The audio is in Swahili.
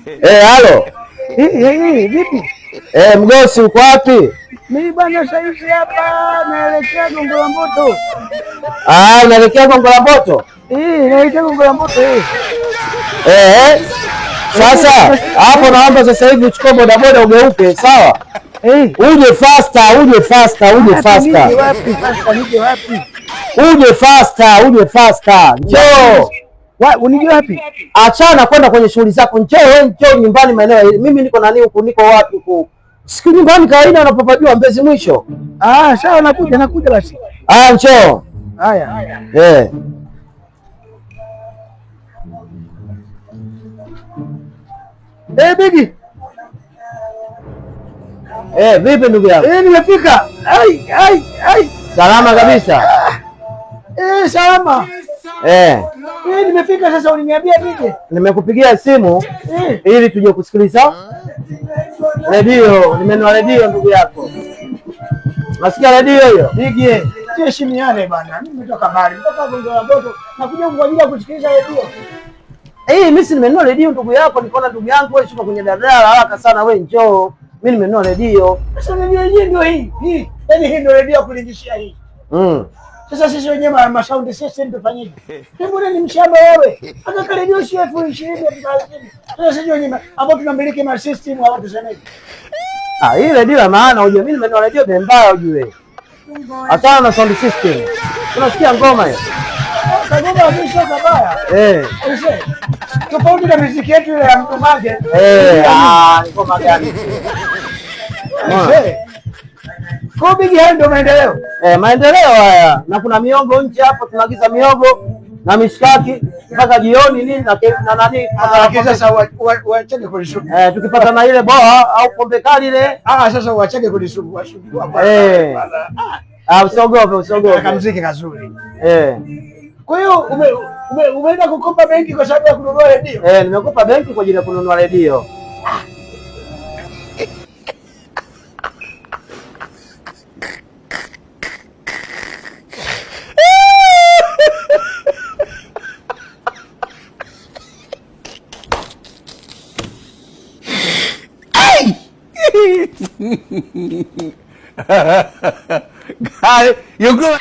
Halo. Vipi? Mgosi uko wapi? Mimi bwana sasa hivi hapa naelekea Gongo la Mboto. Ah, unaelekea Gongo la Mboto? Naelekea Gongo la Mboto. Sasa hapo naomba sasa hivi uchukue bodaboda ugeuke, sawa? Uje faster, uje faster, uje faster. Nije wapi faster, nije wapi? Uje faster, uje faster. Njoo. Unije wapi? Achana kwenda kwenye shughuli zako. Njoo wewe, njoo nyumbani maeneo. Mimi niko nani huku, niko wapi huku? Siku nyumbani kawaida unapopajua Mbezi mwisho. Ah, sawa, nakuja, nakuja basi. Ah, njoo. Haya. Bigi. Vipi ndugu yangu? Nimefika. Ai, ai, ai. Salama kabisa. Salama. Nimefika sasa, uliniambia nije. Nimekupigia simu ili tuje kusikiliza redio. Nimenunua redio ndugu yako. Nasikia redio hiyo? Bigi, tuheshimiane bana. Mimi nimetoka mbali, nimetoka Gongo la Mboto, nakuja kwa ajili ya kusikiliza redio. Mimi si nimenunua redio ndugu yako, nikaona ndugu yangu wewe shuka kwenye daladala haraka sana, wewe njoo. Mimi nimenunua redio. Sasa redio yenyewe ndio hii. Hii. Yaani hii ndio redio ya kulingishia hii. Sasa sisi wenyewe ma sound system tufanyeje? Hebu ni mshamba wewe. Hata kama redio si 20,000, 30,000. Sasa sisi wenyewe ambao tunamiliki ma system hawa tusemeje? Ah, hii redio ya maana ujue. Mimi nimenunua redio bei mbaya ujue. Achana na sound system. Unasikia ngoma hiyo? Kagoma ni sio kabaya. Tofauti na muziki yetu ile ya Mtumage. Ngoma gani? Kwa Bigi, hayo ndio maendeleo. Maendeleo haya. Na kuna miogo nje hapo, tunaagiza miogo na mishikaki mpaka jioni nini na na nani. Lakini sasa uacheke kunisumbua. Tukipata na ile boa au pombe kali ile. Sasa uacheke kunisumbua sumbua. Usiogope, usiogope. Kama muziki kazuri. Kwa hiyo umeenda kukopa benki kwa sababu ya kununua redio? Nimekopa benki kwa ajili ya kununua redio. Got it. You go.